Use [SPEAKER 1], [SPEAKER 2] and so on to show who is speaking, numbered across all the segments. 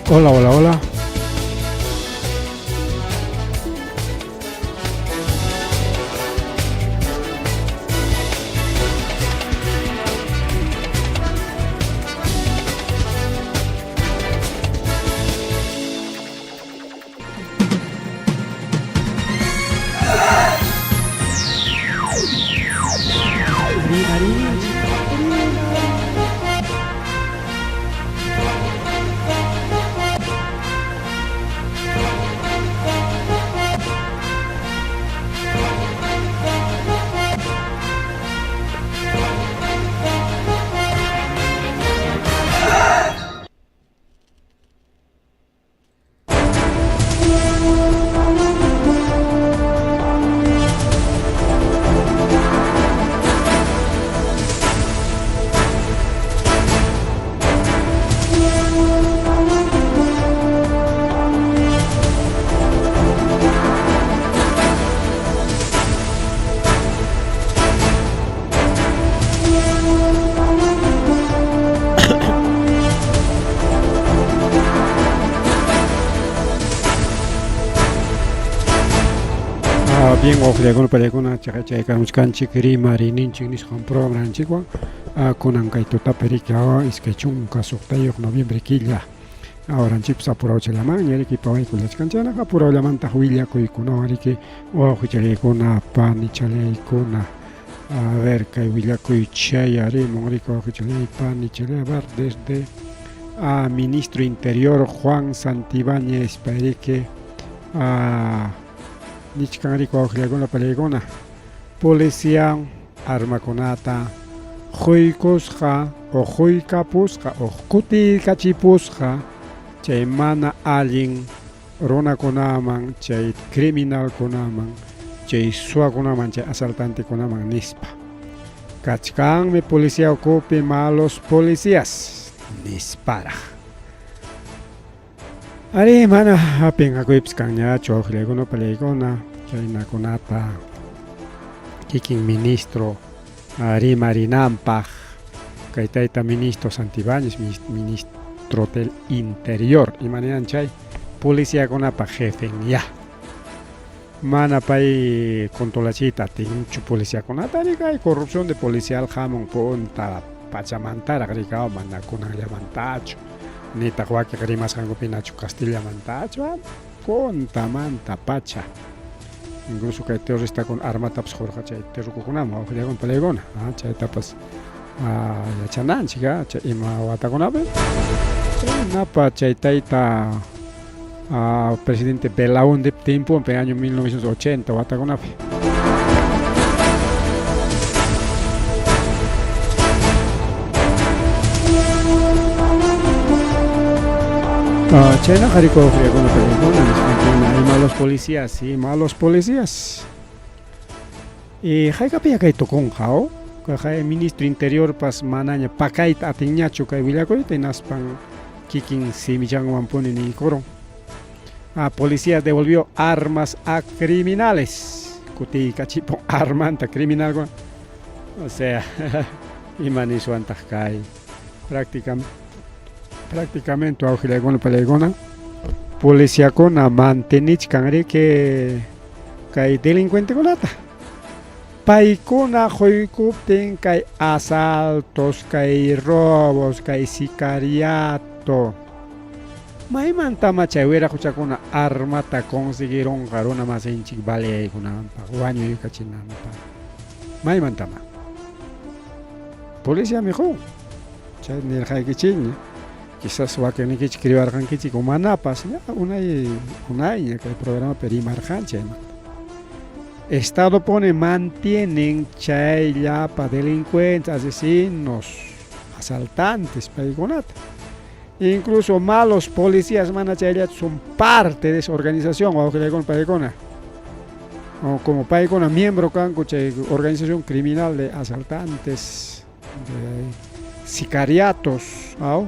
[SPEAKER 1] Hola, hola, hola. Bien, wawqillaykuna pallaykuna chaykamuchkanchik rimariyninchik nisqan programanchikwan kunan kay tutapi riki 26 noviembre killa horanchikpas apurawchallamanña riki pawaykullachkanchiknaqa apurawllamantaq willakuykunawan riki wawqichallaykuna panichallaykuna. A ver, kay willakuy chayarimun riki wawqichallay panichallay, a ver, desde a ministro interior Juan Santibáñez payriki a nichkan riki wawqillaykuna panillaykuna policía armakunata quykusqa o quykapusqa o kutiykachipusqa chay mana allin runakunaman, chay criminalkunaman, chay suwakunaman, chay asaltantekunaman nispa. Kachkanmi policía ukupi malos policías nisparaq. Ari, mana pinqakuypis kanñachu wawqillaykuna pallaykuna chaynakunata kikin ministro rimarinanpaq kay tayta ministro Santibáñez, ministro del Interior, imaninan chay policiakunapa jefen ya. Mana pay controlachiyta atinchu policiakunata rikay corrupción de policial hamun punta pachamantaraq rikaw mana kunanllamantachu nitaq wakiq rimasqankupinachu castillamantachu puntamanta pacha. Incluso kay terroristakuna armatapas qurqa chay terrukukunaman wawqillaykuna palaykuna chaytapas yachananchik chay ima watakunapi chaynapa chay tayta presidente Belaúnde tiemponpi año 1980 watakunapi. Chaynaqa rikuq wawqillaykuna palaykuna nisqankuna y malos policías, sí, malos policías. Y hayk'apiña kay tukunqa o? Kay ministro interiorpas manaña pakayta atinñachu kay willakuyta hinaspan kikin simichanwanpuni niykurun. Ah, policía devolvió armas a criminales. Kutiykachipun armanta criminalkuna. O sea, ima niswantaq kay prácticamente wawqillaykuna palaykuna policiakuna mantenichkan riki kay delincuentekunata. Paykuna quykuptin kay asaltos, kay robos, kay sicariato. Maymantama chay wiraquchakuna armata conseguirunqa runa masinchik baleaykunanpaq, wañuykachinanpaq. Maymantama. Policiami qun. Chay nirqaykichikña. Quizás wakinnikichik criwarqankichik o manapas, ña unay unayña kay programapi rimarqanchik chaymanta. Estado pone mantienen chay llapa delincuentes, asesinos, asaltantes paykunata. Incluso malos policías mana chayllachu son parte de esa organización wawqillaykuna paykuna. O como paykuna miembro kanku chay organización criminal de asaltantes, de sicariatos, aw.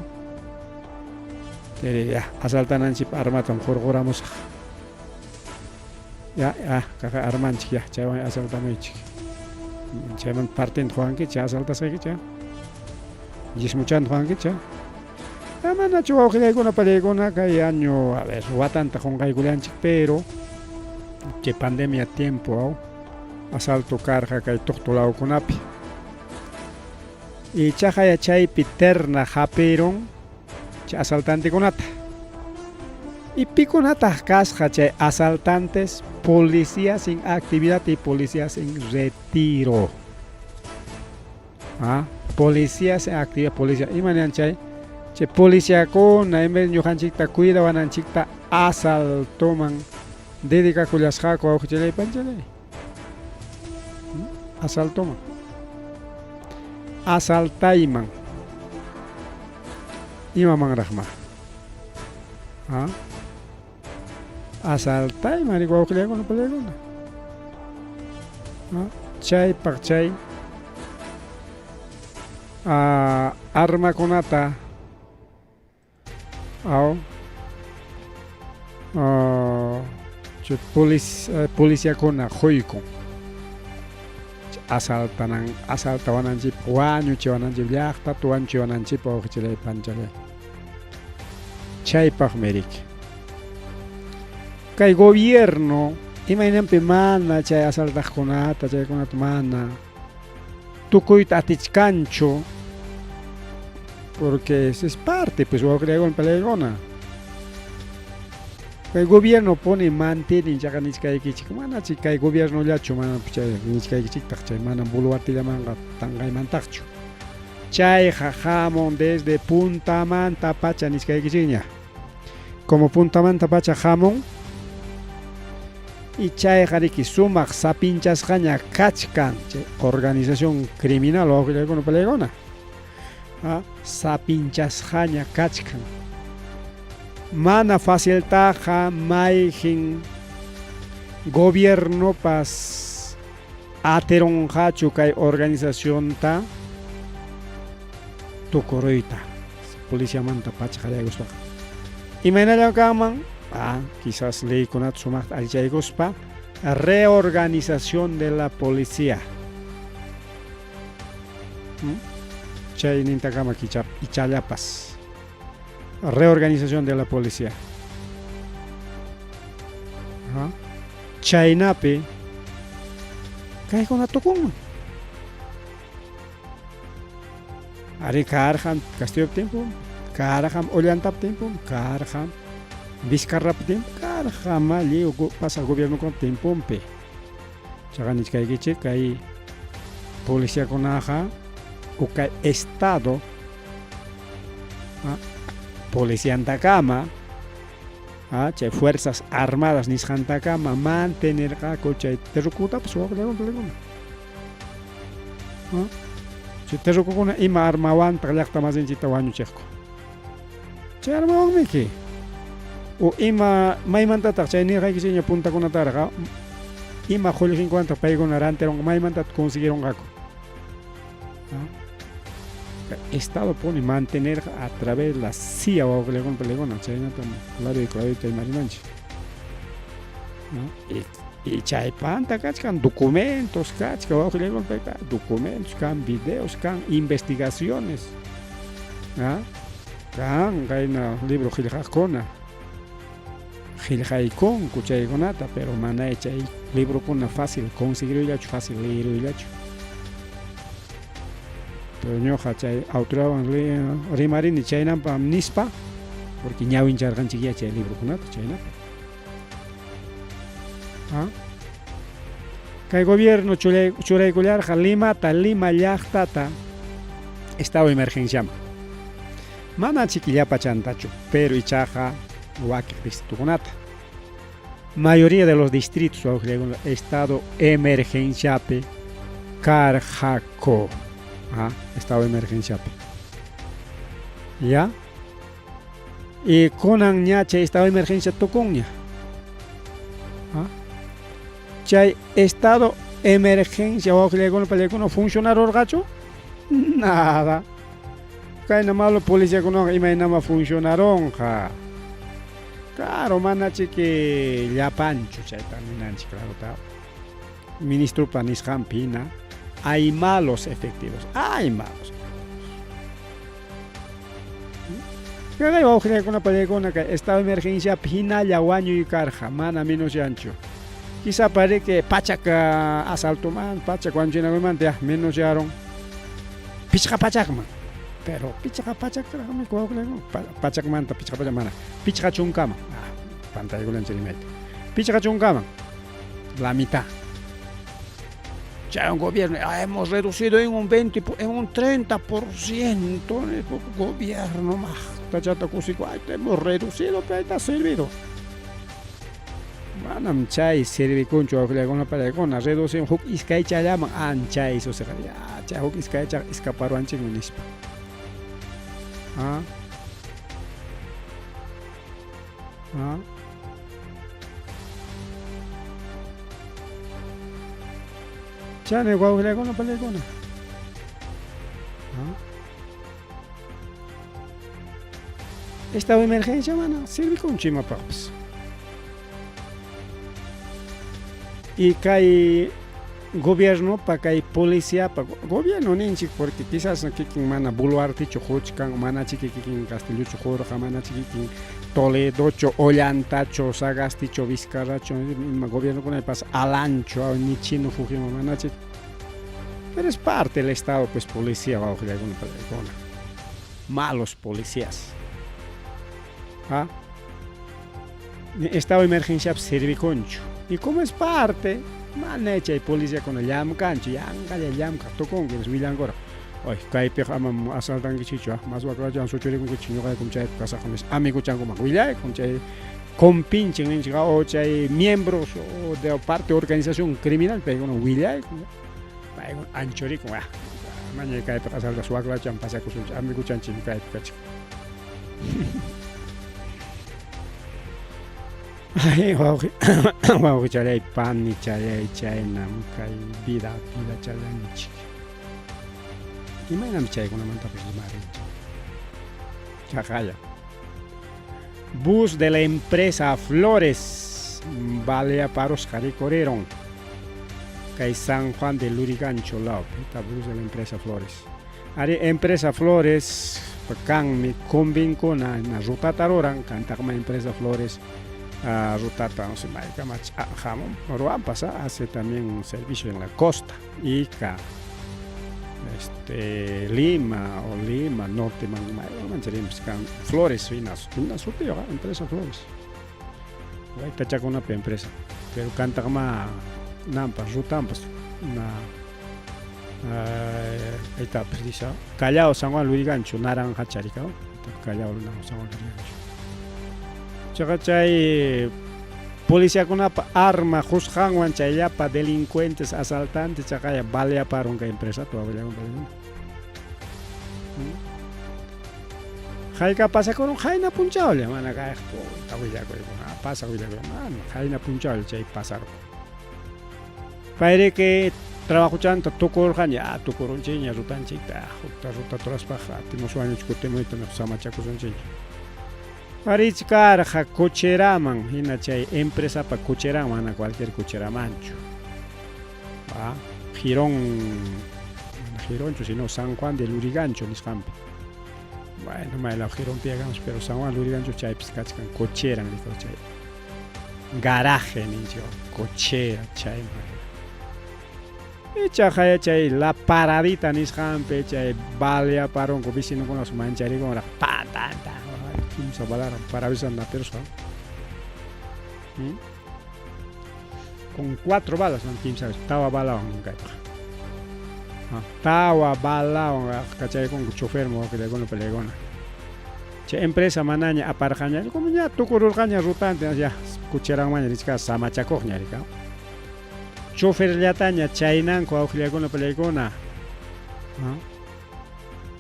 [SPEAKER 1] Ya, asaltananchikpa armatam hurquramusaq. Ya, ya, kaqay armanchik ya, chaywan asaltamuychik. Chaymanta partenta quwankichik, asaltasqaykichik. Yismuchanta quwankichik. Manachu wawqillaykuna pallaykuna kay año, a ver, watanta qunqaykullanchik, pero chay pandemia tiempo aw asalto karqa kay tuqtu lawkunapi. Ichaqa chaypi terna hapirun chay asaltantekunata. Y pikunataq kasqa chay asaltantes? Policías en actividad y policías en retiro. Ah, policías en actividad, policía. Ima niyan chay? Chay policiakuna en vez ñuqanchikta cuidawananchikta asaltoman dedicakullasqaku wawqichalay panchalay. Asaltoman. Asaltayman. Imamanraqma? Ah? Asaltayman rik wawqillaykuna pallaykuna. Ah? Chaypaq chay armakunata aw chay policiakuna quykun asaltanan asaltawananchikpaq wañuchiwananchikpaq llaqtata wañuchiwananchikpaq wawqichalay panchalay chaypaqmi riki kay gobierno imaynanpi mana chay asaltaqkunata chaykunata mana tukuyta atichkanchu porque es parte pues wawqillaykuna palaykuna kay gobierno pone mantienen chaqa nichkaykichik mana chay kay gobiernollachu mana chay nichkaykichiktaq chay mana Boluartellamanqa tanqaymantaqchu chayqa hamun desde puntamanta pacha nichkaykichikña como puntamanta pacha hamun y chayqa riki sumaq sapinchasqaña kachkan chay organización criminal wawqillaykuna palaykuna sapinchasqaña kachkan mana faciltaqa mayqin gobiernopas atirunqachu kay organizacionta tukuruyta policiamanta pacha qallaykuspaqa imaynallam kanman quizás leykunata sumaqta allichaykuspa reorganización de la policía chaynintakama ichallapas reorganización de la policía chaynapi kaykuna tukunman arí karqam Castillopa tiempon karqam Ollantapa tiempon karqam Vizcarrapa tiempon karqam lliw pasaq gobiernokunapa tiemponpi chaqa nichkaykichik kay policiakunaqa o kay estado policiantakama chay fuerzas armadas nisqantakama mantenerqaku chay terrukutapas wawqillakuna chay terrukukuna ima armawantaq llaqta masinchikta wañuchiqku chay armawanmiki o ima maymantataq chay nirqaykichikña puntakunatarqa ima qullqinkuwantaq paykuna rantirunqa maymantataq conseguirunqaku Estado pone mantener a través de la CIA wawqillakuna pallaykuna chaynatam claro y clarito imarimanchik y chaypanta kachkan documentos kachkan wawqillaykuna payka documentos kan videos kan investigaciones kan kayna libro qillqaqkuna qillqaykunku chaykunata pero mana chay librokuna fácil conseguiruyllachu fácil leeruyllachu pero ñuqa chay autoridadwan rimarini chaynanpam nispa porque ñawincharqanchikyá chay librokunata chaynata kay gobierno churaykullarqa Limata Lima llaqtata estado de emergenciaman mana chikillapa chantachu pero ichaqa wakiq distritokunata mayoría de los distritos estado emergenciapi karqaku estado de emergenciapi ya y kunan ña chay estado de emergencia tukunña chay estado emergencia wawqillaykuna pallaykuna funcionarurqachu nada kayna malo policiakunaqa imaynama funcionarunqa claro mana chiki llapanchu chayta ninanchik clarota ministropa nisqanpi hina hay malos efectivos hay malos. Kay wawqillaykuna pallaykuna kay estado de emergenciapi hinalla wañuy karqa, mana menosyanchu. Quizá parece pachak asaltoman, pachak wañuchinakuymanta ya menosyarun pichqa pachakman. Pero pichqa pachakraqmi wawqillaykuna, pachakmanta pichqa pachak mana, pichqa chunkaman. Ah, pantaykulanchik rimayta. Pichqa chunkaman, la mitad. Chay gobierno, ah, hemos reducido en un 20, en un 30% gobierno maqtachata kusiku, ay, hemos reducido, pero está servido. Manam chay servikunchu wawqillaykuna pallaykuna, reducimos huk iskaychallaman, anchay susiqa, ya, chay huk iskaychaqa iskaparuwanchikmi nispa. Ah. Ah. Chani wawqillaykuna pallaykuna. Ah. Estado de emergencia mana servikunchu imapaqpas. Y kay gobiernopa kay policiapa gobierno ninchik porque quizás kikin mana Boluartechu quchkan manachiki kikin Castillochu qurqa manachiki kikin Toledochu Ollantachu Sagastichu Vizcarrachu ima gobiernokunapas Alanchu ni Chino Fujimori manachik pero es parte del estado pues policía wawqillaykuna pallaykuna malos policías ¿Ah? Estado de emergenciapi servikunchu y como es parte mana chay policiakuna llamkanchu yanqalla llamkaq tukunku willankura ay kaypiqa amam asaltankichikchu mas waklachawan suchurikunkichik ñuqaykum chaypi kasaqku nispa amiguchankuman willaykun chay compinchen ninchik o chay miembros o de parte organización criminal paykuna willaykun paykuna anchurikun ah mañay kaypiqa asaltas waklachan pasakusunchik amiguchanchikmi kaypi kachkan. Ay, wawqi, wawqichalay, panichalay, chaynam kay vida, vida challanchik. Imaynam chaykunamantapas rimarinchik. Chaqaya. Bus de la empresa Flores baleaparusqa rikuriron kay San Juan de Lurigancho lawpi, bus de la empresa Flores. Ari empresa Flores kanmi combinkuna na rutata ruran kantaqma empresa Flores rutata no sé maykama hamun ruwanpas hace también un servicio en la costa Ica Lima o Lima norte mayman rinpas kan Flores hina hina sutiyuq empresa Flores waytachakunapi empresa pero kantaqma nampas rutanpas na kaytapas nisha Callao San Juan Lurigancho Naranja rikaw Callao San Juan Lurigancho chaqa chay policiakunapa arma qusqanwan chay llapa delincuentes asaltantes chaqaya baleaparun kay empresata wawillakuna hayka pasakurun qayna punchawlla mana kayqa puta willakuykuna pasaq willakuy mana qayna punchawlla chay pasarun payriki trabajochanta tukurqaña ah tukurunchikña rutanchikta hukta ruta turaspaqa atimusuwanñachu kutimuyta samachakusunchikña Richkarqa cocheraman hina chay empresapa cocheran mana cualquier cocheramanchu ah Girón mana Gironchu sino San Juan de Lurigancho nisqanpi bueno maylaw Gironpi hagamos pero San Juan Lurigancho chaypis kachkan cocheran chay garaje ninchik cochera chayman ichaqa chay la paradita nisqanpi chay baleaparunku vecinokunapas mancharikunraq pa ta ta kimsa balaran parabrisanta napirusqa con 4 balas man kimsa tawa balawan kaypaq tawa balawan kachaykunku choferman wawqillaykuna palaykuna chay empresa manaña aparqaña como ña tukururqaña rutante ya cocheranmanña richkasqa samachakuqña rika choferllataña chaynanku wawqillaykuna palaykuna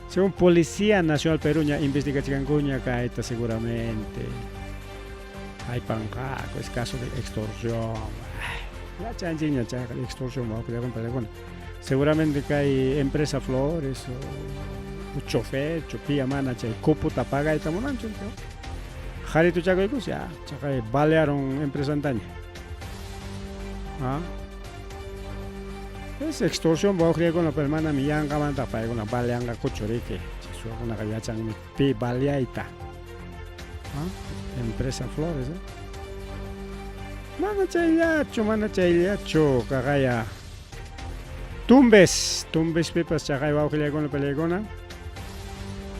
[SPEAKER 1] según Policía Nacional Perú ña investigachkankuña kayta seguramente haypanqaku es caso de extorsión yachanchikña chayqa extorsión wawqillaykuna palaykuna seguramente kay empresa Flores o chofer piya mana chay cupota pagayta munanchu qarituchakuykus ya chaqay balearon empresantaña es extorsión wawqillaykuna pero manami yanqamanta paykuna baleanqakuchu riki chay suwakunaqa yachanmi pi baleayta. Empresa Flores. ¿Eh? Mana chayllachu, mana chayllachu, kaqaya. Tumbes, Tumbespipas chaqay wawqillaykuna palaykuna.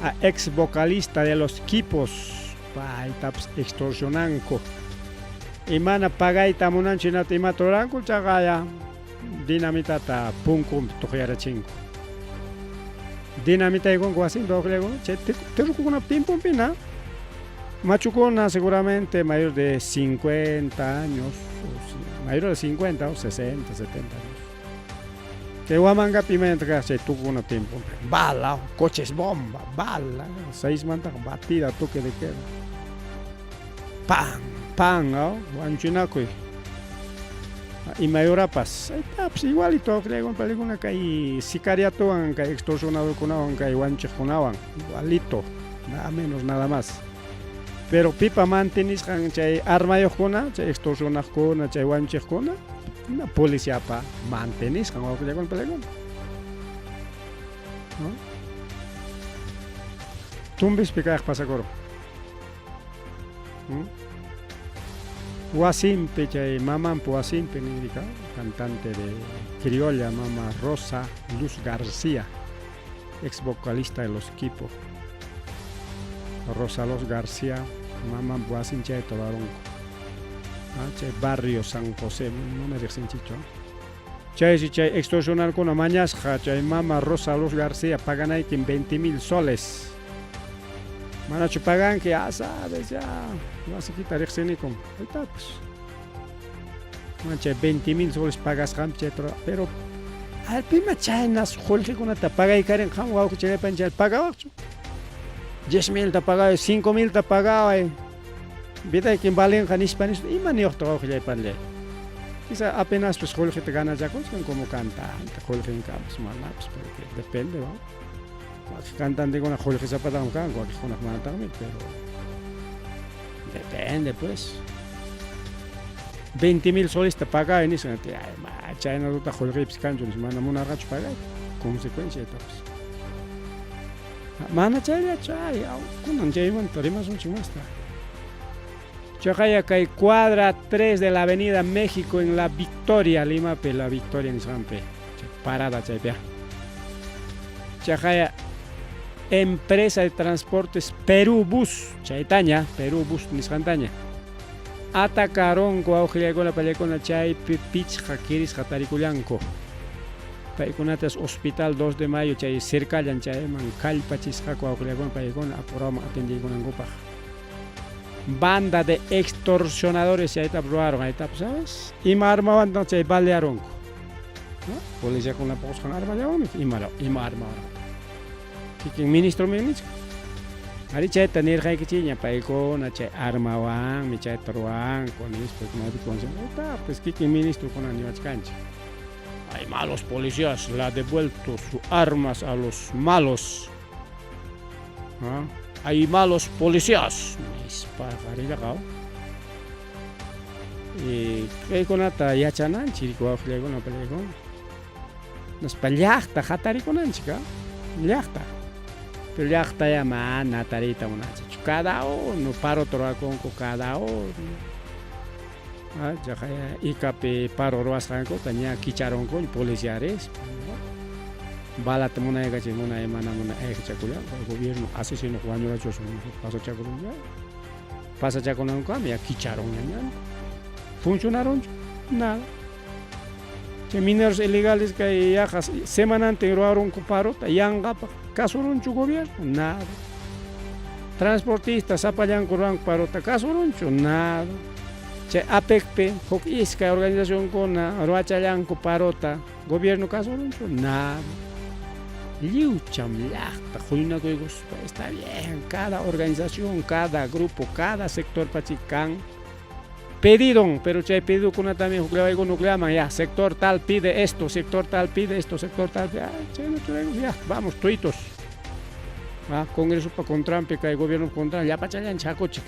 [SPEAKER 1] A ex vocalista de los Quipos, paytapas extorsionanku. Imana pagayta munanchu hinata imata ruranku chaqaya dinamitata punkunpi tuqyarachinku. Dinamitaykunku wasinpi wawqillaykuna, chay terrukukunap timpunpina machukuna seguramente mayor de 50 años, mayor de 50 o 60, 70 años. Chay Huamangapi imaynata kaq chay tukukunap timpunpi, bala, coches bomba, bala, seismantaqa batida, toque de queda. Pan, pan, wanchinakuy. Imay horapas, aytapas igualito wawqillaykuna paykuna kay sicariatowan, kay extorsionadorkunawan, kay wanchiqkunawan, igualito, nada menos, nada más. Pero pipa mantenisqan chay armayuqkuna, chay extorsionaqkuna, chay wanchiqkuna, policiapa mantenisqan wawqillaykuna paykuna. ¿No? Tumbispi kaq pasakurun. Wasinpi chay mamanpa wasinpi ninrika cantante de criolla mama Rosa Luz García, ex vocalista de los Quipos. Rosa Luz García, mamanpa wasin chayta ruwarunku. Chay barrio San José, mana riqsinchikchu. Chaysi chay extorsionarkuna mañasqa chay mama Rosa Luz García paganaykim 20,000 soles. Manachu paganki, ya sabes, ya, wasikita riqsinikum, aytapas. Chay 20,000 soles pagasqanpi chayta, pero alpima chaynas qullqikunata pagaykarin qam wawqi chayllapan chay pagawaqchu. 10,000 ta pagaway, 5,000 ta pagaway. Vidaykim valinqa nispa nispa, ima niwaqta wawqillaypanllay. Quizá apenas pues qullqita ganachakuchkan como cantante, qullqinkapas manapas, porque depende, ¿no? Wakin cantantekuna qullqisapataqmi kanku, wakinkunaqa manataqmi, pero depende pues. 20,000 solesta pagay nisqa, ay, ma, chaynatutaq qullqiypis kanchu nispa, mana munarqachu pagayta, consecuencia etapas. Mana chayllachu, ay, kunan chaymanta rimasunchik masta. Chaqaya kay cuadra 3 de la Avenida México en La Victoria, Limapi, La Victoria nisqanpi, parada chaypi. Chaqaya empresa de transportes Perú Bus, chaytaña, Perú Bus nisqantaña. Atacaronku wawqillaykuna pallaykuna chaypi pichqa kirisqa tarikullanku. Paykunatas Hospital 2 de Mayo chay cercallan chayman kallpachisqaku wawqillaykuna pallaykuna apuraman atendiykunankupaq. Banda de extorsionadores chayta ruwaron, aytapas, ¿sabes? Ima armawantaq chay balearonku. ¿No? Policiakuna puqusqan armallawanmi ima armawan. Kikin ministro nichka. Ari chayta nirqaykichikña paykuna chay armawanmi chayta ruwanku nispa pues kikin ministrokuna niwachkanchik. Hay malos policías, le ha devuelto sus armas a los malos. ¿Ah? Hay malos policías. Nispa qarillaqa. Y kaykunata yachananchik wawqillaykuna pallaykuna. Nispa llaqta hatarikunanchik, llaqta. Pero llaqta ya mana tariyta munanchikchu. Cada uno paro ruwakunku cada uno. Chaqaya Icapi paro ruwasqankuta ña kicharunkuña policía rispa. Balata munaykachi munay mana munay ayqichakullanku gobierno asesino wañurachusun pasachakurun pasachakunankama ya kicharunña ñanta. Funcionaronchu? Nada. Chay mineros ilegales kay yaqa semanantin ruwarunku parota yanqapaq kasurunchu gobierno? Nada. Transportistas sapallanku ruwanku parota kasurunchu? Nada. Chay APECpi huk iskay organizacionkuna ruwachallanku parota gobierno kasurunchu? Nada. Lliwcham llaqta huñunakuykuspa está bien, cada organización, cada grupo, cada sector pachik kan pedidon, pero chay pedidokunatami hukllawaykuna hukllaman, ya, sector tal pide esto, sector tal pide esto, sector tal pide, chayna churaykus, ya, vamos, tuitos. Ah, Congresopa contranpi, kay gobierno contranpi, llapachallanchik hakuchik.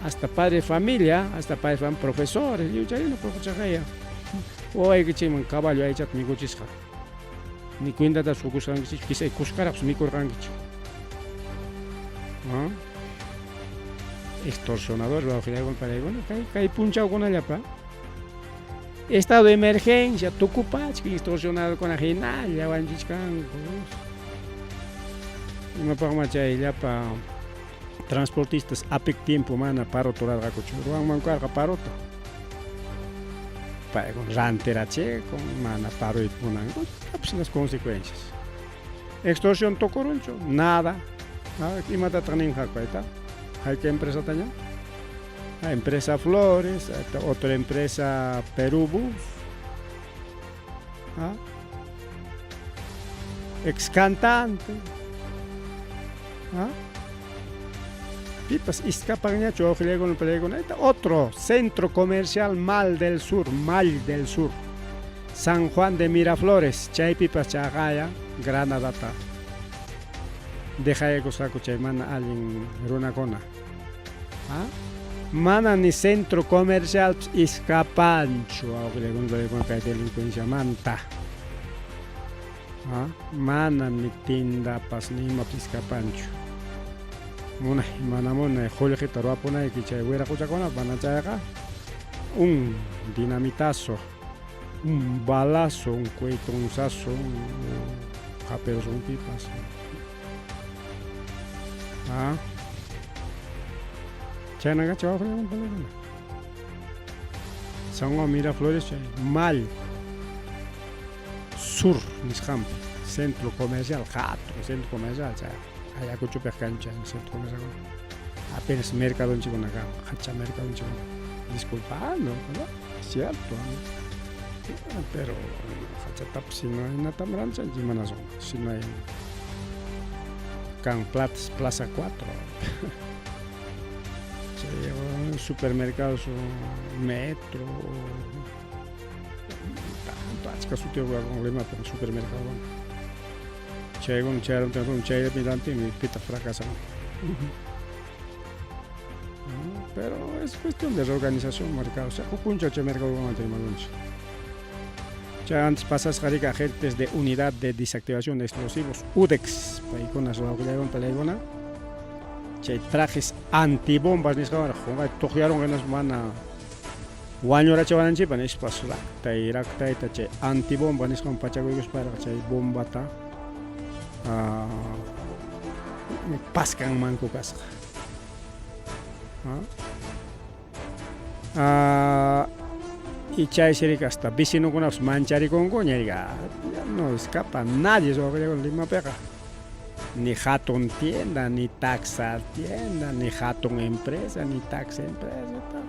[SPEAKER 1] Hasta padre de familia, hasta padre de familia, profesores, lliwcharina chaqaya. Wawaykichikman caballo aychata mikuchisqa. Ni cuentatapas qukusqankichikchu, quizá kuskaraqpas mikurqankichik. ¿Ah? Extorsionador wawqillaykuna panaykuna kay kay punchawkunallapa estado de emergencia tukupachka extorsionadorkuna hinalla wañuchichkanku. Imapaqma chay llapa transportistas APEC tiempo mana parota rurarqakuchu, ruwanman karqa parota. Paykuna rantirachikun, mana paroyta munanku, pues las consecuencias. Extorsión tukurunchu, nada. Imatataq ninqaku kayta? Hayka empresataña? Empresa Flores, otra empresa Perú Bus. Ex cantante. Pipas iskapanñachu wawqillaykuna palaykuna. Otro centro comercial Mal del Sur, Mal del Sur. San Juan de Miraflores, chaypipas chaqaya Granadata dejaykusqaku chay mana allin runakuna. Mana ni centro comercialpas iskapanchu wawqillaykuna palaykuna kay delincuenciamanta. Mana ni tindapas ni imapas iskapanchu. Munay, mana munay qullqita ruwapunayki chay wiraquchakuna mana chayqa un dinamitazo, un balazo, un cuetonzazo, hapirusunkipas. Chayna kachun wawqillaykuna palaykuna. San Juan Miraflores chay mal sur nisqanpi centro comercial hatun centro comercial chay Ayacuchopiq kanchu chay centro comercial apenas mercadonchikkuna kan hacha mercadonchikkuna disculpando ¿no? Cierto, ¿no? Pero hachatapas si no hay natam ranchanchik imanasun si no hay kan Plaza 4 chay supermercados metro tanto achka sutiyuq Limapi supermercadokuna chaykuna chayaruptin chayllapi rantinmi pitaq fracasan. Pero es cuestión de reorganización mercado, o sea, huk punchaw chay mercadokunamanta rimarunchik. Chay antes pasasqa riki agentes de unidad de desactivación de explosivos UDEX paykunas wawqillaykuna palaykuna chay trajes antibombas nisqawanraq qunqay tuqyarunqa hinaspa mana wañurachiwananchikpaq nispas raktay raktayta chay antibomba nisqawan pachakuykusparaq chay bombata paskanmanku kasqa. Y chaysi riki hasta vecinokunapas mancharikunkuña riki, ya no escapa nadie Limapiqa. Ni hatun tienda, ni taxa tienda, ni hatun empresa, ni taxa empresa.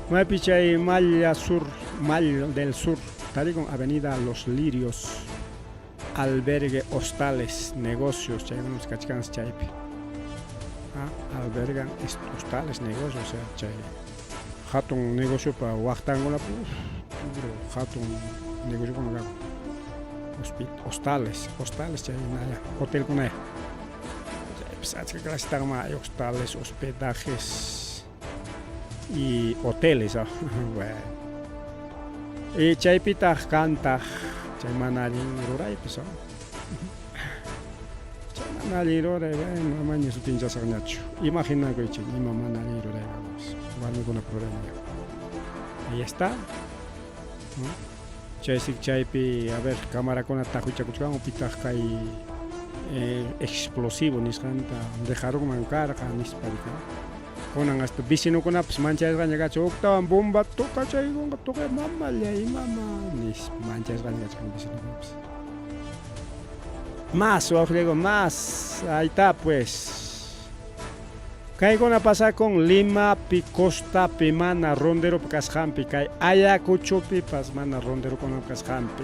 [SPEAKER 1] Maypi chay Malla Sur, Mal del Sur, tarikun Avenida Los Lirios, albergue hostales, negocios, chaykunapas kachkansi chaypi. Albergan hostales, negocios, o sea, chay hatun negociopa waqtankunapi, puro hatun negociokuna kan. Hostales, hostales chay naya, hotelkunaya. Chaypis achka clasetanma hay hostales, hospedajes y hoteles. Bueno. Y chaypitaq kantaq chay mana allin ruraypis. Chay mana allin ruray, bueno, amaña sutinchasaqñachu. Imaginakuychik ima mana allin ruray kanpas, warmikunap ruraynin. Ahí está. Chaysi chaypi, a ver, camarakuna taqwichakuchkanku pitaq kay explosivo nisqanta dejarunman karqa nispa riki. Kunan hasta vecinokunapas manchasqaña kachkan huktawan bomba tocachaykunqa tuqay mamallay mama nispa manchasqaña kachkan vecinokunapas. Más wawqillayku más, ahí está pues. Kaykuna pasakun Limapi, Costapi mana ronderopa kasqanpi, kay Ayacuchopipas mana ronderokunap kasqanpi.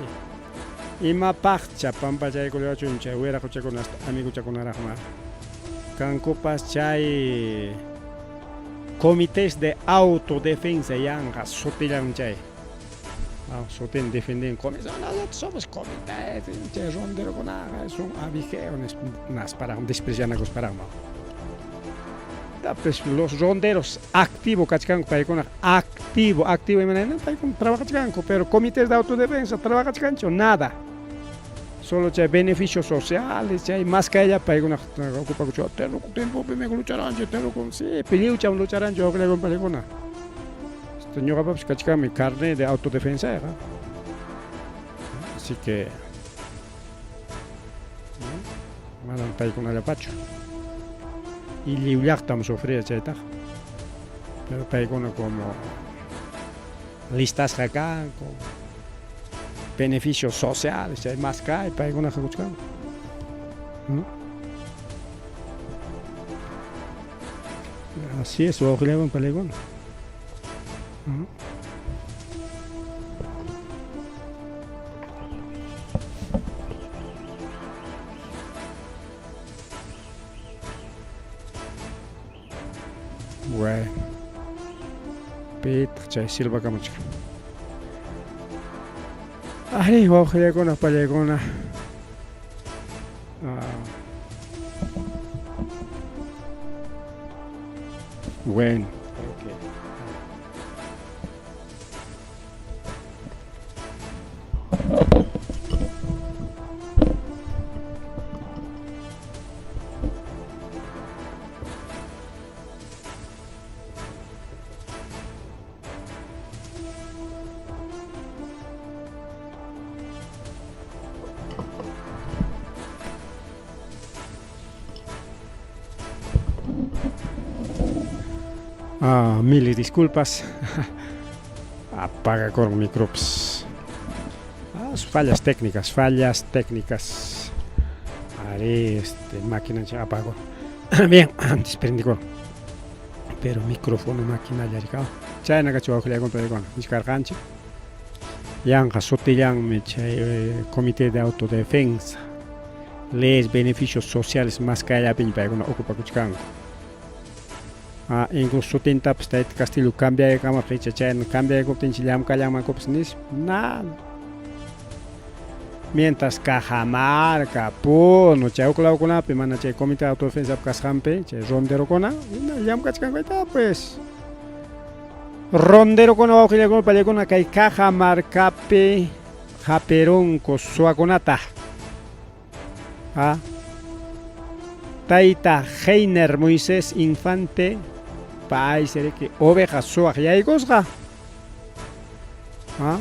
[SPEAKER 1] Imapaqcha pampachaykullachun chay wiraquchakuna hasta amiguchakunaraqma. Kankupas chay comités de autodefensa yanqa sutillan chay. Sutin defendin nosotros somos comités, chay ronderokunaqa es un abigeo nasparaq desprecianakusparaqma. Pues los ronderos activo kachkanku paykuna activo, activo imanayna paykuna trabajachkanku, pero comités de autodefensa trabajachkanchu nada. Solo chay beneficios sociales, chay maskaylla paykuna ocupakuchwa terruku tiempopimi lucharanchik, terruku, sí, lliwcham lucharanchik wawqillakuna panikuna. Este ñuqapapas kachkanmi carnet de autodefensayqa. Así que manam paykunallapachu. Y lliw llaqtam sufría chaytaqa. Pero paykuna como listasqa kanku, beneficios sociales chay maskay paykunaqa kuchkanku. Así es, wawqillawan palaykuna. Bueno. Pitaq chay silvakamuchkan. Arí, wawqillakuna, pallaykuna. Ah. Bueno, creo que Ah, mil disculpas. Apaga con microps. Ah, fallas técnicas, fallas técnicas. Haré este máquina apago. Bien, antes prendí con. Pero micrófono máquina llarikao. Chayna kachu wawqillakuna paykuna nichkarqanchik. Yanqa sutillanmi chay eh, comité de autodefensa. Leyes beneficios sociales maskayllapiña paykuna ocupakuchkanku. Ah, incluso sutintapas tayta Castillo cambiaykamaptin icha chayna cambiaykuptinchik llamkallanmankupas nispa. Nada. Mientras Cajamarca, Puno, chay huk lawkunapi mana chay comité de autodefensa kasqanpi, chay ronderokuna, hina llamkachkanku ayta pues. Ronderokuna wawqillakuna pallakuna kay Cajamarcapi hapirunku suwakunata. Ah. Tayta Heiner Moisés Infante paysi riki oveja suwaq yaykusqa. Ah.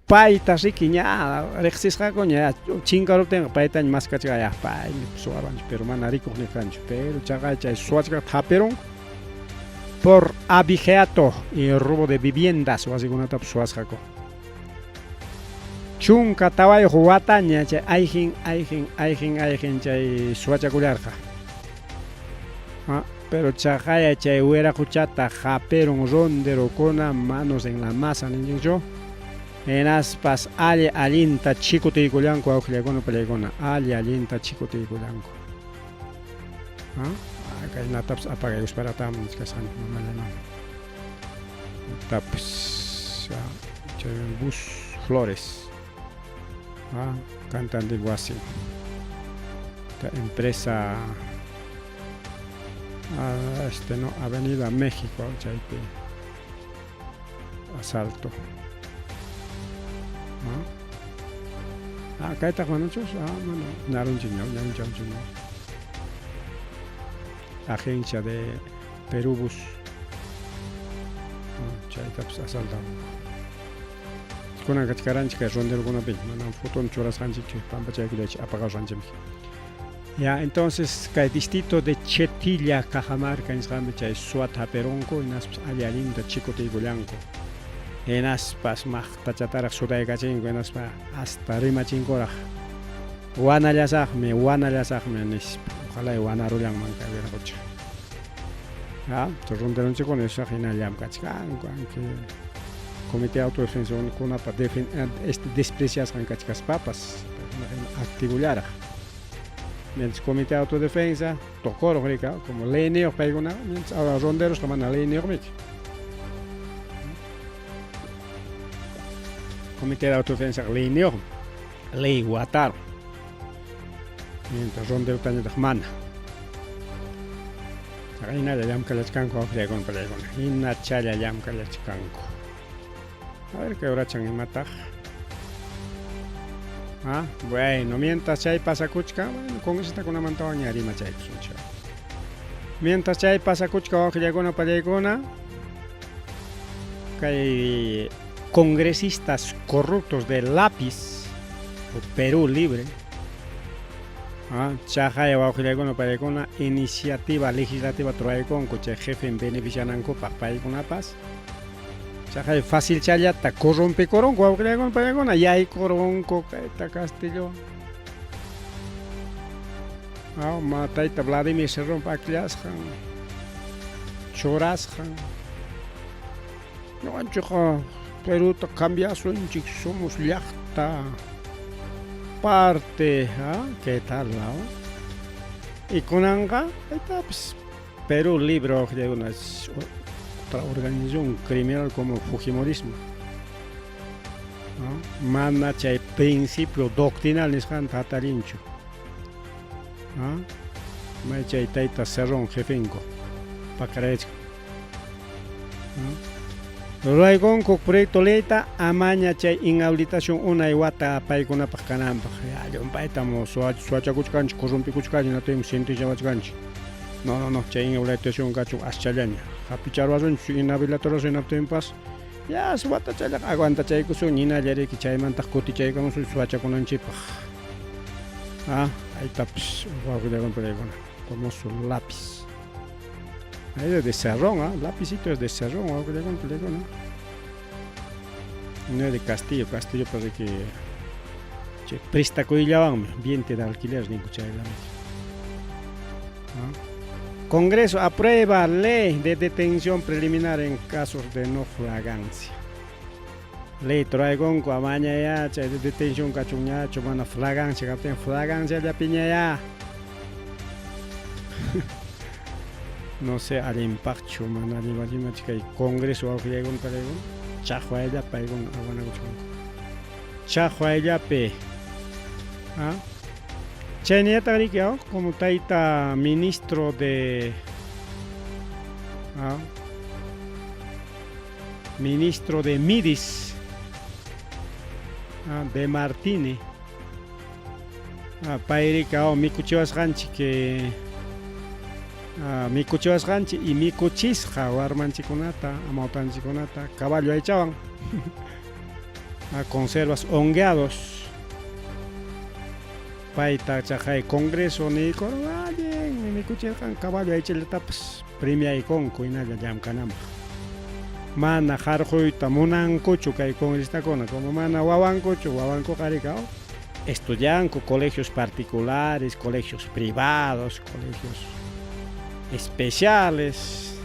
[SPEAKER 1] Payta riki ña riqsisqaku ña chinkaruptinqa paytaña maskachka ya paymi suwaranchik pero mana rikuq nirqanchu pero chaqay chay suwachkaqta hapirun por abigeato y robo de viviendas wasikunatapas suwasqaku. 14 wataña chay ayqin ayqin ayqin ayqin chay suwachakullarqa. Ah, pero chaqaya chay wiraquchata hapirun ronderokuna manos en la masa ninchikchu. Hinaspas alli allinta chikutiykullanku wawqillakuna pallaykuna alli allinta chikutiykullanku. Ah, kaynatapas apagaykusparataqmi nichkasqani mamallay Tapis chay bus Flores ah, cantante wasi ta empresa ah, este no Avenida México chaypi asalto ah, ah kaytaq manachus ah mana ñarunchik ñaw ñarunchawchik ñaw agencia de Perubus chaytapas asaltan. Kunan kachkaranchik kay ronderokunapi, manam foton churasqanchikchu, pampachaykullachu apaqawasqanchikmi. Ya, entonces kay distrito de Chetilla, Cajamarca nisqanpi chay suwata hapirunku, hinaspas alli allinta chikutiykullanku. Hinaspas maqtachataraq sudaykachinku, hinaspa hasta rimachinkuraq. Wanallasaqmi, wanallasaqmi nispa. Ojalá wanarullanman kay wiraqocha. Ya, ronderonchikkuna isaq hina llamk'achkanku, aunque comité de autodefensakunapa este despreciasqan kachkaspapas, activullaraq. Mientras comité de autodefensa tukuruq rika, como leyniyuq paykuna, mientras ahora ronderosqa mana leyniyuqmiki. Comité de autodefensa leyniyuqmi, ley watarun. Mientras ronderotañataq mana. Chaqa hinalla llamkallachkanku wawqillaykuna pallaykuna. Hinachalla llamkallachkanku. A ver kay horachan imataq. Ah, bueno, mientras chay pasakuchkan, bueno, congresistakunamantawan ña rimachaykusunchik. Mientras chay pasakuchkan wawqillaykuna pallaykuna, kay congresistas corruptos de lápiz o Perú Libre, ah, chaqay wawqillaykuna pallaykuna iniciativa legislativa traykunku chay jefen beneficianankupaq paykunapas. Chaqay facilchallata corrompikurunku wawqillaykuna pallaykuna yaykurunku kayta Castillo. Ah, ma tayta Vladimir Cerrónpa akllasqan, churasqan. Ñuqanchikqa Peruta cambiasunchik, somos llaqta parte, ah, ¿qué tal, no? Y kunanqa kaytapas Perú Libre wawqillaykuna es otra organización criminal como Fujimorismo. ¿No? Mana chay principio doctrinal nisqanta hatarinchu. ¿No? May chay tayta Cerrón jefenku pakarayachkan. ¿No? Ruraykunku proyecto leyta amaña chay inhabilitación unay wata paykunapaq kananpaq. Ya, llumpaytam suwachakuchkanchik, corrompikuchkanchik, hinaptinmi sentenciawachkanchik. No, no, no, chay inhabilitación kachun aschallaña. Hapicharuwasunchik, inhabilitaruwasun hinaptinpas ya watachallaqa aguantachaykusun hinalla riki chaymantaq kutichaykamusun suwachakunanchikpaq. Ah, ahí wawqillaykuna paykuna, famoso lápiz. Ahí es de Cerrón, ¿ah? Lapicito es de Cerrón, wawqillaykuna paykuna. No es de Castillo, Castillo parece que chay prestakuyllawanmi, vientre de alquiler ninku chayllamanmi. ¿Ah? Congreso aprueba ley de detención preliminar en casos de no flagancia. Ley traigonku amaña ya chay de detención kachunñachu mana flagancia kaptin flagancia llapiña ya. No sé allinpaqchu mana allinpaqchu kay Congreso wawqillaykuna palaykuna chaqwayllapi paykuna aguanakuchkanku. Chaqwayllapi. ¿Ah? Chaynillataq riki, ¿ah? Como tayta ministro de ¿ah? Ministro de Midis, ¿ah? De Martini, ¿ah? Payrika, oh, mikuchiwasqanchik que ah, mikuchiwasqanchik y mikuchisqa warmanchikkunata amawtanchikkunata caballo aychawan ah, conservas hongueados payta chaqay Congreso niykurun allin mikuchirqan caballo aychallatapas premiaykunku hinalla llamkananpaq mana harquyta munankuchu kay congresistakuna como mana wawankuchu wawankuqa rika estudianku colegios particulares, colegios privados, colegios especiales.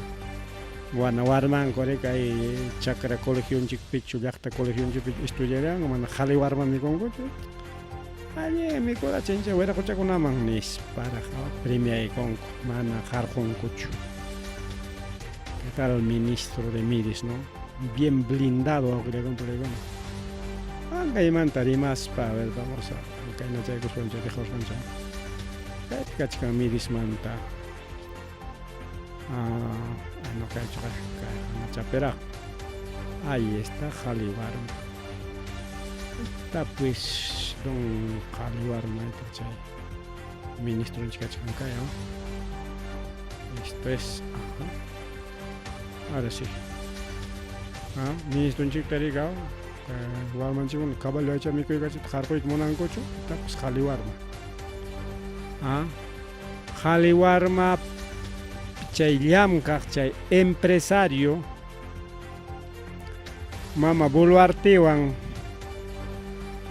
[SPEAKER 1] Bueno, warmanku rika kay chakra colegionchikpichu llaqta colegionchikpichu estudiaranku mana qhali warma mikunkuchu allin mikurachin chay wiraquchakunaman nisparaq premiaykunku mana harqunkuchu. ¿Qué tal el ministro de Midis, no? Bien blindado wawqillaykuna. Ankaymanta rimaspa, a ver, vamos a ankaynachaykuspanchik riquspanchik. Kaypi kachkan Midismanta. Ah, no kaychu kay chapiraq. Ahí está qhali warma. Está pues don qhali warma chay ministronchik kachkan kay, ¿no? Esto es, ajá. Ahora sí. Ah, ministronchikta rika, warmanchikkuna caballo aycha mikuykachita harquyta munankuchu, pues qhali warma. Ah, qhali warma chay llamkaq chay empresario mama Boluartewan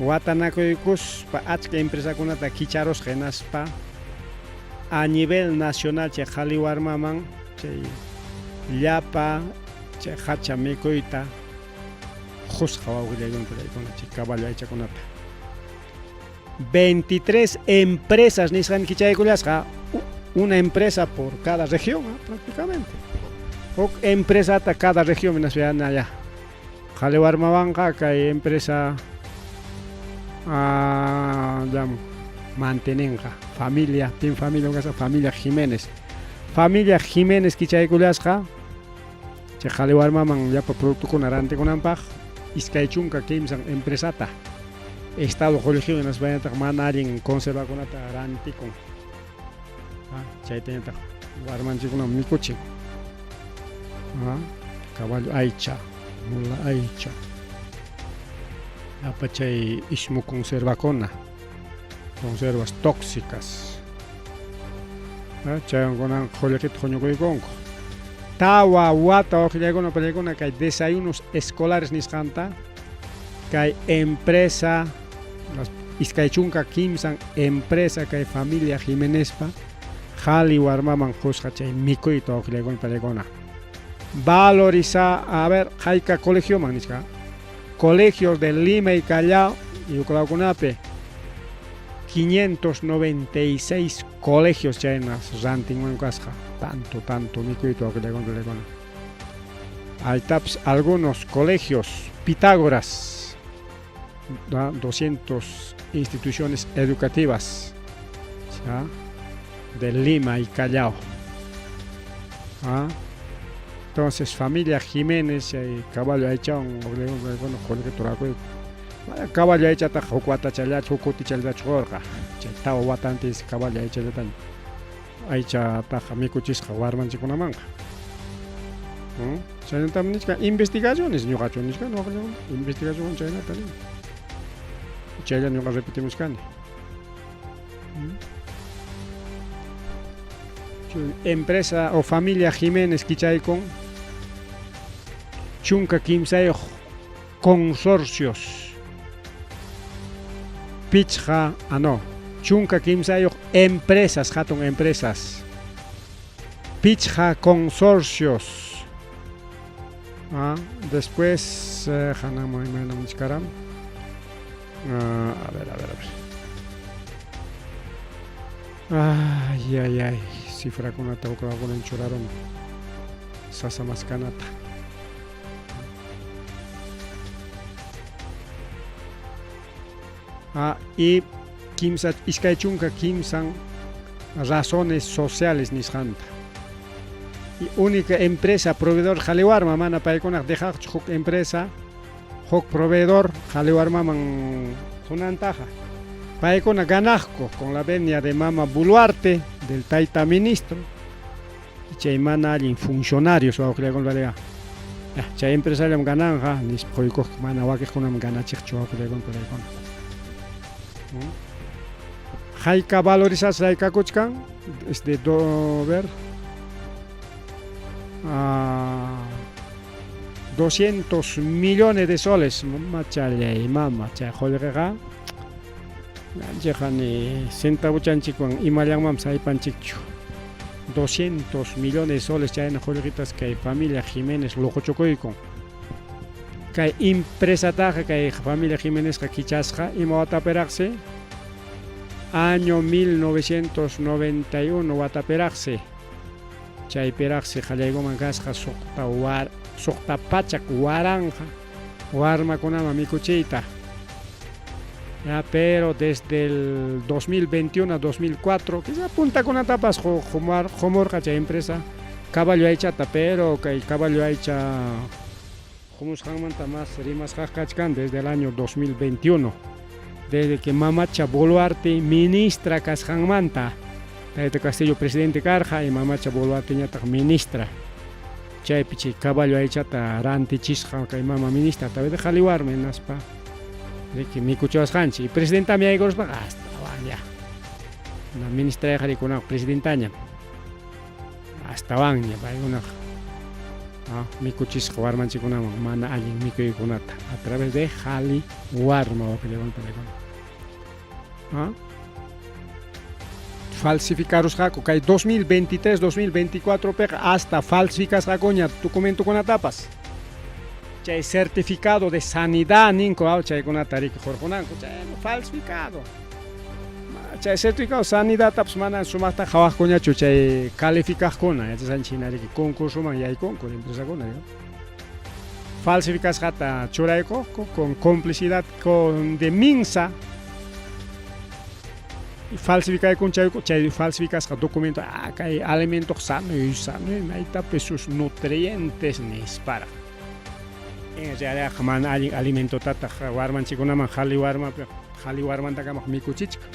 [SPEAKER 1] watanakuykuspa achka empresakunata kicharusqa hinaspa a nivel nacional chay qhali warmaman chay llapa chay hacha mikuyta qusqa wawqillaykuna pallaykuna chay caballo aychakunata. 23 empresas nisqan kichaykullasqa, una empresa por cada región, ¿eh? Prácticamente. Huk empresata cada región hinaspa ya. Qhali warmawanqa kay empresa ah, mantenenqa familia, pin familia kasqa familia Jiménez. Familia Jiménez kichaykullasqa chay qhali warmaman llapa productokuna rantikunanpaq 23 empresata. Estado qullqiwan hinaspañataq mana allin conservakunata rantikun. Chaytañataq warmanchikkunaman mikuchin. Caballo aycha, mula aycha. Llapa chay ismu conservakuna, conservas tóxicas. Chaywan kunan qullqita huñukuykunku. Tawa wata wawqillaykuna pallaykuna kay desayunos escolares nisqanta kay empresa las 23 empresa kay familia Jimenezpa qhali warmaman qusqa chay mikuyta wawqillaykuna pallaykuna. Valoriza, a ver, hayka colegioman nisqa. Colegios de Lima y Callao y uklawkunapi 596 colegios chaynas rantinman kasqa tanto tanto mikuyta wawqillaykuna pallaykuna. Aytapas algunos colegios Pitágoras 200 instituciones educativas de Lima y Callao. Entonces familia Jiménez chay caballo aychawan qullqita rurakuyku. Mana caballo aychataqa huk watachallachu huk kutichallachu qurqa. Chay tawa watantinsi caballo aychallataña aychataqa mikuchisqa warmanchikkunamanqa. Chaynatam nichkan investigaciones ñuqachu nichkan investigación chaynata nin. Chaylla ñuqa repetimuchkani. Empresa o familia Jiménez kichaykun 13 consorcios pichqa no 13 empresas hatun empresas pichqa consorcios después hananman imaynam nichkaram a ver a ver a ver ay ay ay cifrakunata huklakunan churarun sasa maskanata. Y kimsa 23 razones sociales nisqanta. Y única empresa proveedor qhaliwarma mana paykunaq dejaqchu huk empresa huk proveedor qhaliwarmaman qunantaqa. Paykuna ganaqku con la venia de mama Boluarte, del tayta ministro, chay mana allin funcionarios wawqillaykuna chay empresallam gananqa nispa quykuqku mana wakiqkunaman ganachiqchu wawqillaykuna paykuna. Hayka valorizasqa raykakuchkan desde ver 200 millones de soles mamachallay mama chay qullqiqa ñanchikqa ni centavochanchikwan imallanmanpas haypanchikchu. 200 millones de soles chayna qullqitas kay familia Jiménez luquchukuykun. Kay empresataqa kay familia Jimenezqa kichasqa ima watapiraqsi año 1991 watapiraqsi chaypiraqsi qallaykuman kasqa 600 waranqa warmakunaman mikuchiyta. Ya, pero desde el 2021 a 2004 quizá puntakunatapas qumurqa chay empresa caballo aychata, pero kay caballo aycha qumusqanmanta más rimasqaqa kachkan desde el año 2021, desde que mamacha Boluarte ministra kasqanmanta. Tayta Castillo presidente karqa y mamacha Boluarteñataq ministra. Chaypi chay caballo aychata rantichisqa kay mama ministra tawita qhaliwarmi hinaspa riki mikuchiwasqanchik y presidentami yaykuruspaqa astawan ya. Na ministrayqa rikunaqa presidentañam astawanña paykunaqa mikuchisqa warmanchikkunaman mana allin mikuykunata a través de qhali warma wawqillaykuna paykuna. Falsificarusqaku kay 2023 2024 piqa hasta falsificasqakuña documentokunatapas. Chay certificado de sanidad ninku chaykunata riki hurqunanku chay falsificado. Chay certificado de sanidadtapas mana sumaqta qhawaqkuñachu chay calificaqkuna yachasqanchik hina riki concursoman yaykunku empresakuna falsificasqata churaykuqku con complicidad con de Minsa falsificaykun chay falsificasqa documento kay alimentoq sano sano maytapi sus nutrientes nisparaq. En realidad mana allin alimentotataq warmanchikkunaman qhali warmapi Qhali warmantakamaq mikuchichkan.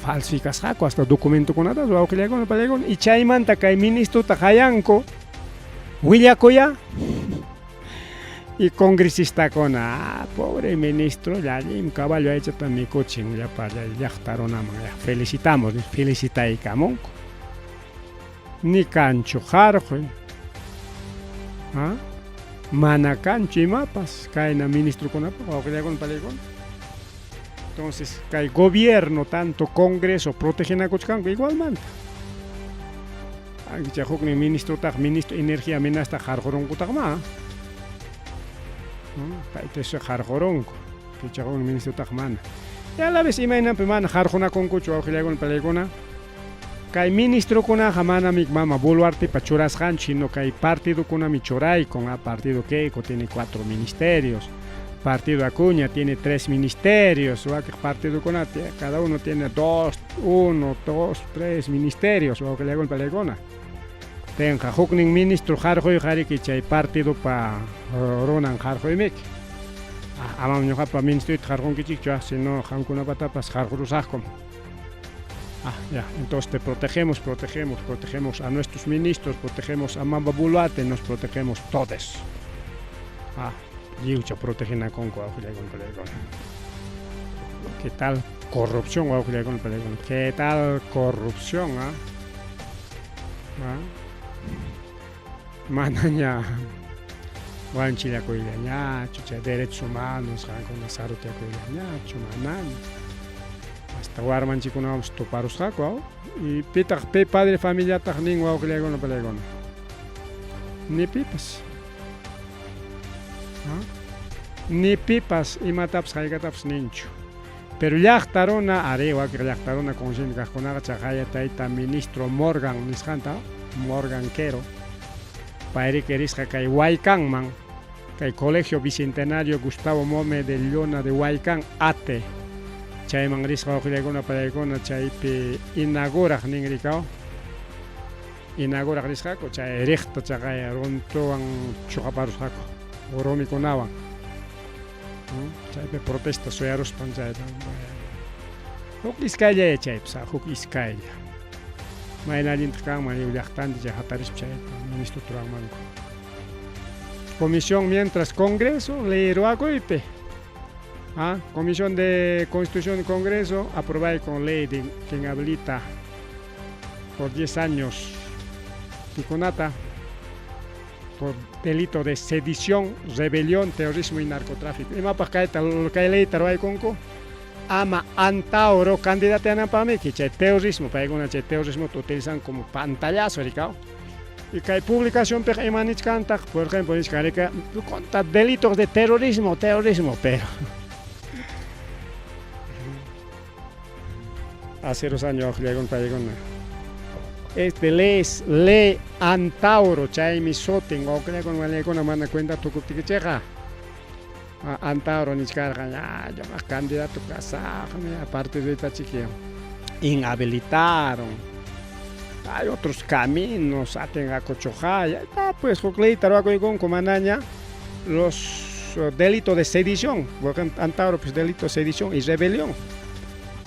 [SPEAKER 1] Falsificasqaku hasta documentokunata wawqillaykuna pallaykuna y chaymanta kay ministrota qayanku willakuya y congresistakuna ah, pobre ministro llallim caballo aychata mikuchin llapa llaqta runaman ya felicitamos felicitaykamunku ni kanchu qarquy ah, mana kanchu imapas kayna ministrokunapaq wawqillaykuna pallaykuna. Entonces, kay gobierno, tanto Congreso, protegenakuchkanku igualmanta. Chay huknin ministrotaq, ministro energía minasta qarqurunkutaqma. Payta eso qarqurunku. Chay huknin ministrotaq mana. Y a la vez imaynanpi mana qarqunakunkuchu wawqillaykuna palaykuna. Kay ministrokunaqa manami mama Boluartepa churasqanchu, sino kay partidokunami churaykun. Ah, partido Keiko tiene 4 ministerios. Partido Acuña tiene 3 ministerios. Wakiq partidokuna cada uno tiene 2, 1, 2, 3 ministerios. Wawqillaykuna palaykuna. Tenqa huknin ministro qarquyqa chay partidopa runan qarquymiki. Amam ñuqapa ministroyta qarqunkichikchu, sino qamkunapatapas qarqurusaqkum. Ah, ya, entonces te protegemos, protegemos, protegemos a nuestros ministros, protegemos a Mamba Boluarte, nos protegemos todos. Ah, lliwcha protegenakunku wawqillaykuna palaykuna. ¿Qué tal corrupción wawqillaykuna palaykuna? ¿Qué tal corrupción? Ah? Ah? Manaña wanchillakuyllañachu, chay derechos humanos qankuna sarutiakuyllañachu, manaña. Hasta warmanchikunawanpas tuparusqaku, aw? Y pitaq pi padre familiataq nin wawqillaykuna palaykuna? Ni pipas. ¿Ah? Ni pipas imatapas haykatapas ninchu. Pero llaqta runa, ari wakiq llaqta runa consciente kaqkunaqa chaqaya tayta ministro Morgan nisqanta, Morgan Quero, payriki risqa kay Huaycanman, kay Colegio Bicentenario Gustavo Mome de Llona de Huaycán, Ate. Chayman risqa wawqillaykuna palaykuna chaypi inauguraq ninrikaw. Inauguraq risqaku chay riqta chaqaya runtuwan chuqaparusqaku, rumikunawan. Chaypi protesta suyaruspan chayta. Huk iskaylla chaypas, huk iskaylla. Mayna allintaq kanman lliw llaqtanchik chay hatarispa chayta ministro turanmanku. Comisión mientras Congreso ley ruwakuypi. Ah, Comisión de Constitución y Congreso aprobay con ley de quien habilita por 10 años pikunata por delito de sedición, rebelión, terrorismo y narcotráfico. Imapaq kayta kay leyta ruwaykunku ama Antauro candidateananpaqmiki chay terrorismo, paykuna chay terrorismota utilizan como pantallazo rikaw. Y kay publicacionpiqa ima nichkantaq, por ejemplo, nichkan rika contra delitos de terrorismo, terrorismo, pero hace 2 años waqllaykuna paykuna. Este ley es ley Antauro, chaymi sutin, wawqillaykuna walaykuna mana cuenta tukuptikichikqa. Antauro nichkarqa, ya, yo más candidato kasaqmi, aparte de esta chiquilla, inhabilitaron. Hay otros caminos, atengacochojaya, ah, pues huk leyta ruwakuykunku manaña los delitos de sedición, porque Antauro pues delito de sedición y rebelión.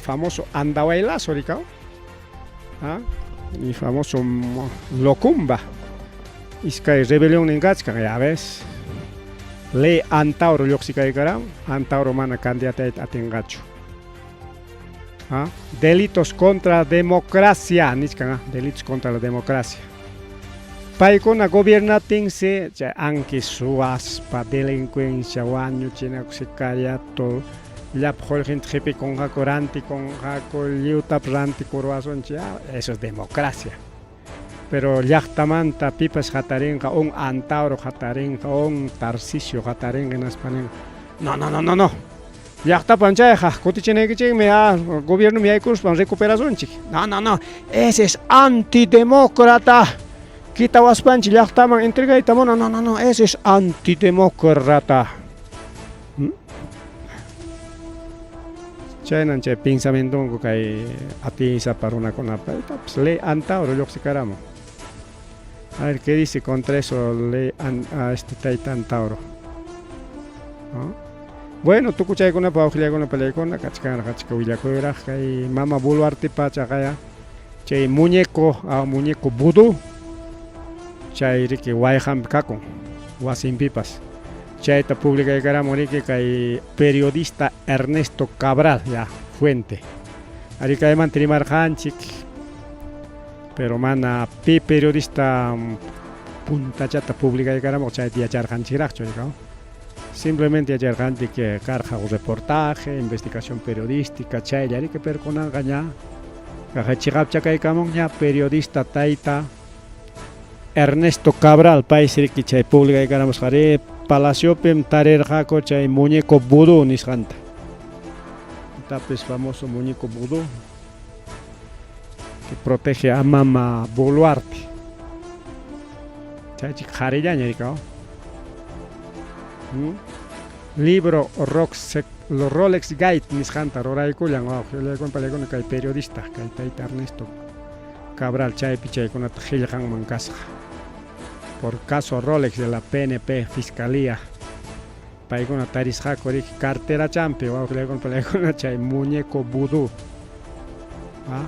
[SPEAKER 1] Famoso Andahuaylazo, rikaw. ¿Ah? Y famoso Locumba. Iskay rebelión ninkachkan, ya ves. Ley Antauro lluqsikaykaran, Antauro mana candidatayta atinqachu. ¿Ah? Delitos contra democracia, nichkan, ¿ah? Delitos contra la democracia. Paykuna gobiernatinsi, chay anki suwaspa, delincuencia, wañuchinaku, sicariato, llapa qullqinta qhipikunqaku, rantikunqaku, lliwtapas rantikuruwasunchik, ah, eso es democracia. Pero llaqtamanta pipas hatarinqa, un Antauro hatarinqa, un Tarcisio hatarinqa, hinaspa ninqa, no, no, no, no, no. Llaqtapan chayqa, kutichinaykichikmi, ah, gobiernomi yaykuspan recuperasunchik. No, no, no, ese es antidemócrata. Kitawaspanchik llaqtaman entregayta munan, no, no, no, ese es antidemócrata. Chaynan chay pensamientonku kay atiysapa runakunapa. Pues ley Antauro lluqsikaramun. A ver, ¿qué dice contra eso ley a este tayta Antauro? ¿No? Bueno, tukuchaykunapa wawqillaykuna palaykuna kachkanraq achka willakuyraq kay mama Boluartepa chaqaya chay muñeco, a muñeco vudú chay riki wayqanpi kakun wasinpipas. Chayta publicaykaramun riki kay periodista Ernesto Cabral ya fuente. Ari kaymanta rimarqanchik pero mana pi periodista puntachata publicaykaramuq chayta yacharqanchikraqchu rika. Simplemente yacharqanchik karqa reportaje, investigación periodística chaylla riki, pero kunanqa ña kaq chiqapchakaykamunña periodista tayta Ernesto Cabral paysi riki chay publicaykaramusqa ri palaciopim tarirqaku chay muñeco vudú nisqanta. Tapis famoso muñeco vudú que protege a mama Boluarte. Chaychik qharillaña rika. Libro Rolex Guide nisqanta ruraykullan wawqillaykuna palaykuna kay periodista kay tayta Ernesto Cabral chaypi chaykunata qillqanman kasqa. Por caso Rolex de la PNP, Fiscalía, paykuna tarisqaku riki carterachampi wawqillaykuna palaykuna chay muñeco vudú. ¿Ah?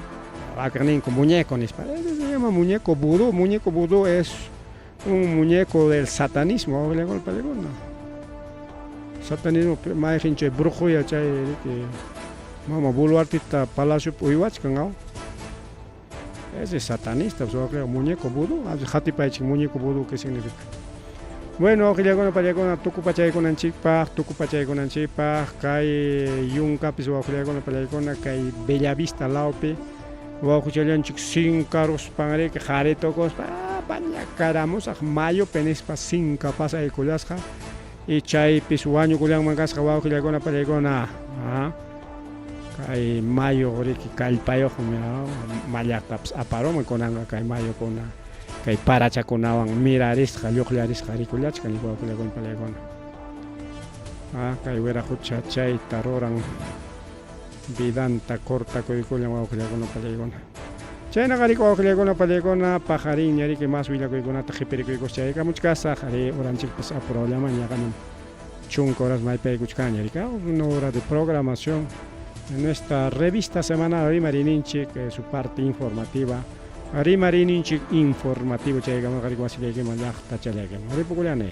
[SPEAKER 1] Wakiqninku muñeco nispa. Ese se llama muñeco vudú. Muñeco vudú es un muñeco del satanismo, wawqillaykuna palaykuna. Satanismo mayqin chay brujuya chay riki mama Boluartita palaciopi uywachkan aw. Ese es satanista, pues, muñeco vudú. Qatipaychik muñeco vudú, ¿qué significa? Bueno, wawqillakuna pallakuna tukupachaykunanchikpaq, tukupachaykunanchikpaq kay yunkapis wawqillakuna pallaykuna kay Bellavista lawpi wawqichallanchik sinkaruspan riki qhari tukuspa pañakaramusaq mayupi nispa sinka pasaykullasqa y chaypis wañukullanman kasqa wawqillakuna pallaykuna kay mayu riki kallpayuqmi mallaqtapas aparunman kunanqa kay mayukuna kay parachakunawan mirarisqa lluqllarisqa rikullachkan wawqillakuna pallaykuna kay wiraqucha chayta ruran vidanta cortakuykullan wawqillakuna pallaykuna. Chaynaqa riki wawqillakuna pallaykuna paqarinña riki mas willakuykunata qhipirikuykus chaykamuchkasaq ari uranchikpas apurawllaman yaqañam chunka horas maypaykuchkanña riki una hora de programación en esta revista semanal Rimarininchik su parte informativa Rimarininchik informativo chaykamunqa riki wasillaykiman llaqtachallaykiman ripukullani.